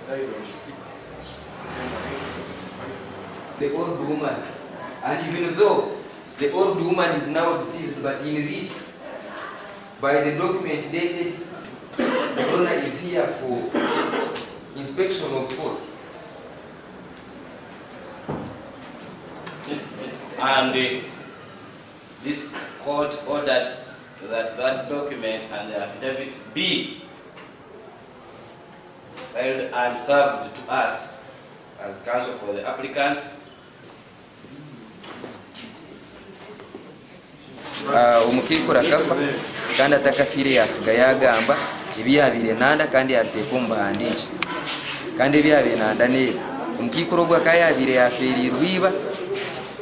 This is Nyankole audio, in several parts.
died on 6 January 2025. The old woman and even though the old woman is now deceased but in this by the document dated Rona is here for inspection of court. And this court ordered that that document and the affidavit be filed and served to us as counsel for the applicants. Omukaikuru akafa kandi atakafiire yaatsiga yaagamba ebi yaabaire nanda kandi yaabiteeka omu buhandiikye. Kandi ebi yaabaire nanda n'ebi, omukaikuru ogwo akaba yaabaire yaafeereirwe iba,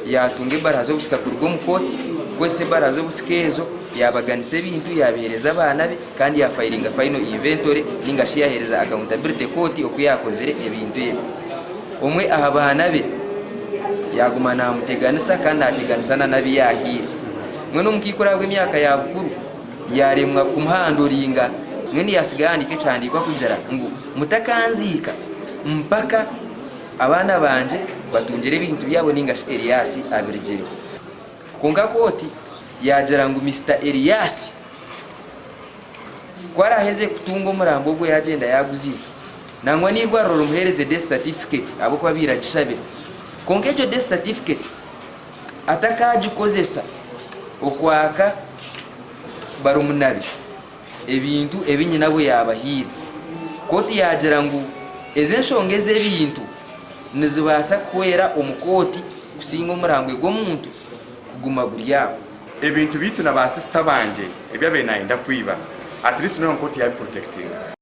yaatunga ebaruha z'obusika kuruga omu kooti, kukozesa ebaruha z'obusika ezo yaabaganisa ebintu yaabiheereza abaana be kandi yaafayiringa final inventory nainga shi yaaheereza accountability kooti oku yaakozire ebintu ebi. Omwe aha baana be yaaguma naamuteganisa kandi naateganisa na n'abi yaahaire. Mbwenu omukaikuru ahabw'emyaka ya bukuru yaaremwa kumuhanduringa, mbwenu yaatsiga yaahandiika ekihandiiko arikugira ngu, Mutakanziika mpaka abaana bangye batungire ebintu byabo nainga shi Eriasi abirugireho. Kwonka kooti yaagira ngu Mister Eriasi ku araaheze kutunga omurambo ogwo yaagyenda yaaguziika, nangwa n'eirwariro rimuheereze death certificate ahabw'okuba abaire agishabire. Kwonka egyo death certificate atakaagikozesa okwaka barumuna be ebintu ebi nyinabo yaabahaire. Kooti yaagira ngu ezi enshonga ez'ebintu nizibaasa kuhwera omu kooti kusinga omurangwe gw'omuntu kuguma guri aho. Ebintu byaitu na ba sisita bangye ebi abaire nayenda kwiba at least noona kooti yabiprotectinga.